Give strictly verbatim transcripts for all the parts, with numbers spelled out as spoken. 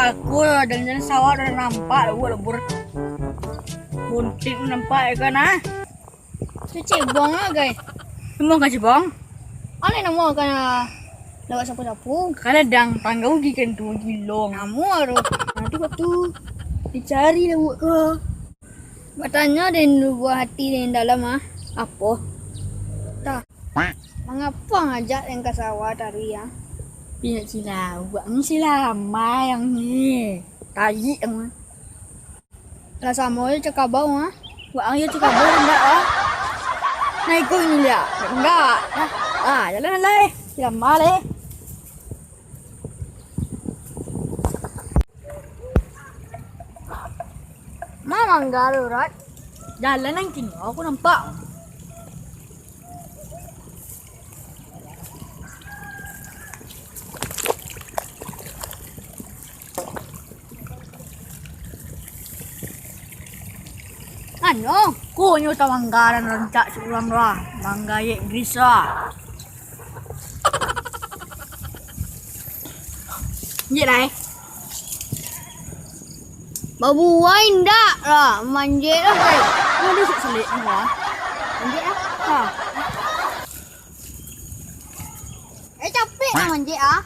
Aku jalan-jalan sawah dah nampak, buat lebur. Buntik nampak ya kan, ah? Tu cebong ah, guys. Cebong kan cebong? Alai namo kan, ah, lawak sapu-sapu. Kadang tanggau ugi kan tu, gilong. Namo tu. Nah, tu kau tu dicari lawak kau. Batanyo den lubua hati den dalam ah, apo? Tah, mangapa ngajak den ka sawah tadi ah? Pinjak cilawak, ni cilama yang ni. Tayi yang ni. Lah samo jo cakabau ah. Wak ang yo cakabau ndak ah? Nah, iko ini liak. Ndak. Nah, ah, jalan lai. Cilama lai. Ma mangga tu, Rot? Jalan nan kini, aku nampak. Ano, konyo tamangga nan rancak surang lah, mangga yek bisa. Manjek lai. Babuah indak lah, manjek lah, guys. Mana dia selik ni, wah? Manjek lah. Ha. Eh, capek lah manjek ah.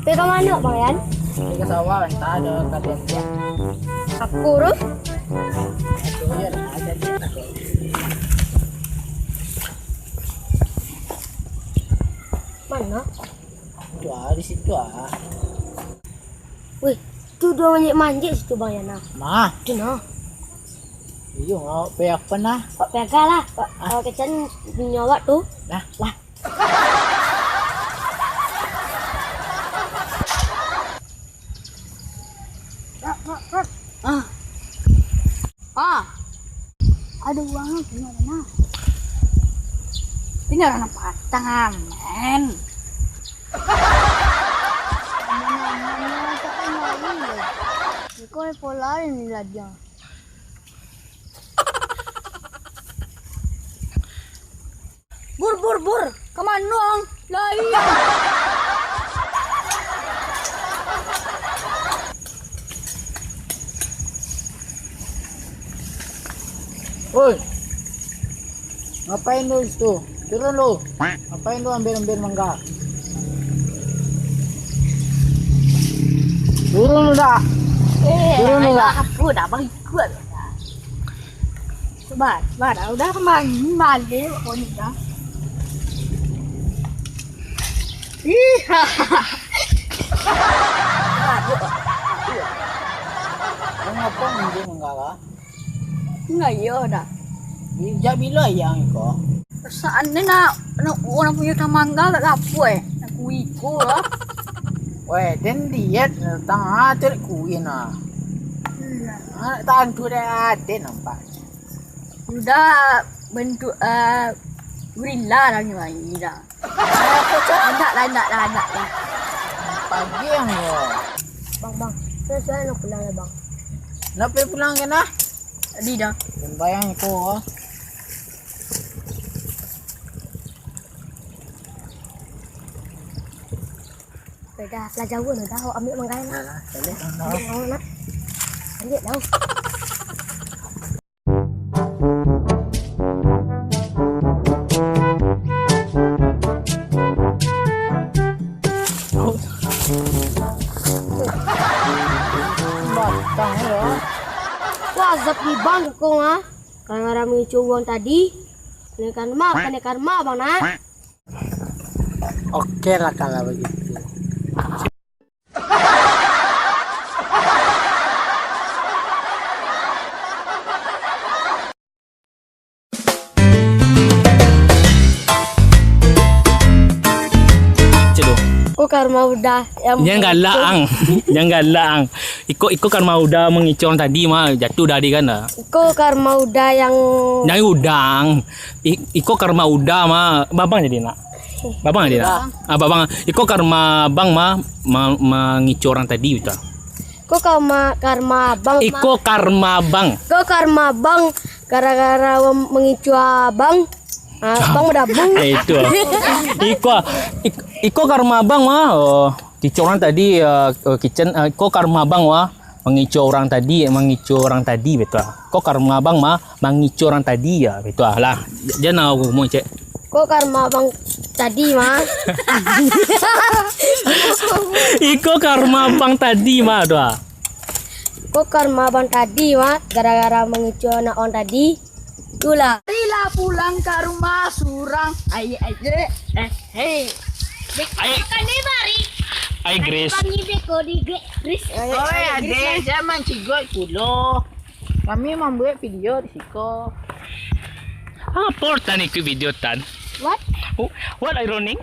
Pai ka mano, Bang Yan? Pai ka sawah, antah ado kalian liak. Aku tu? Aku yo, ado liak aku. Mano? Tu ah, di situ ah. Wih, tu duo manjek-manjek situ, Bang Yana. Mah. Tu nah. Iyo, awak pai apo nah? Awak pai aga lah. Awak, ah, awak kecan nyo awak tu. Lah. Lah. Ah. Ah. Ado uang tu, Bang Yana. Tinggal anak patang, amen. Iko pola ni lah dia. Bur, bur, bur, ka mano ang? Lai ang. Oi. Ngapain lu situ? Turun lu. Ngapain lu ambil-ambil mangga? Turun lu dah. Eh, turun lu dah. Aku dah bang ikut. Sabar, sabar. Udah kembali balik pokoknya dah. Ih. Mangapa minggu manggala? Enggak iyo dah. Jak bilo ayang iko? Perasaan ni nak, nak urang punyo tamangga agak lapua eh. Nak kuiko lah. Weh, den diet tang ah, tu kui nah. Iya. Anak tantu dek aden nampak. Udah bentuk eh, gorila lah ni dah. Indak lah, indak lah, indak lah. Pagi ang yo. Bang, bang, saya, saya nak pulang ya, bang. Nak pai pulang ka nah? Tadi dah. Sembayang ko. Dah, lah jauah dah, awak ambil mangga nah. Nah, balik dah. Ambil, nak. Ambil dah. Batang yo. Wah, azab di bang ko ah. Karena rami uang tadi. Kena karma, kena karma bang nah. Oke lah kalau begitu. Cik tu. Ko karma udah yang Jangan galak ang. Jangan galak ang. Iko, iko karma udah mangicau tadi mah, jatuh dah di kan dah. Iko karma udah yang Jangan udang. I- iko karma udah mah, babang jadi nak. Babang ade nak? Ah, babang. Iko karma abang ma, ma, mangico urang tadi, betul? Ko karma, karma abang ma. Iko karma abang. Ko karma abang gara-gara mangico abang. Ah, abang badabung. Eh, itu. Iko, ik-, iko karma abang ma. Oh, kico urang tadi, eh, eh, kitchen, eh, iko karma abang ma. Mangico urang tadi, mangico urang tadi, betul. Ko karma abang ma, mangico urang tadi, ya, betul lah. Jan nak ngomong, cek. Ko karma abang tadi ma. Iko karma abang tadi ma, doh. Ko karma abang tadi ma, gara-gara mangico anak orang tadi. Itulah. Marilah pulang ka rumah surang. Ai, ai, eh, hei. Ai. Makan ni, mari. Ai, Grace. Pagi beko di Grace. Oi, ade, jan mancigok pulo. Kami mambuek video di siko. Apo tan ikuik video tan? What? Oh, what ironic?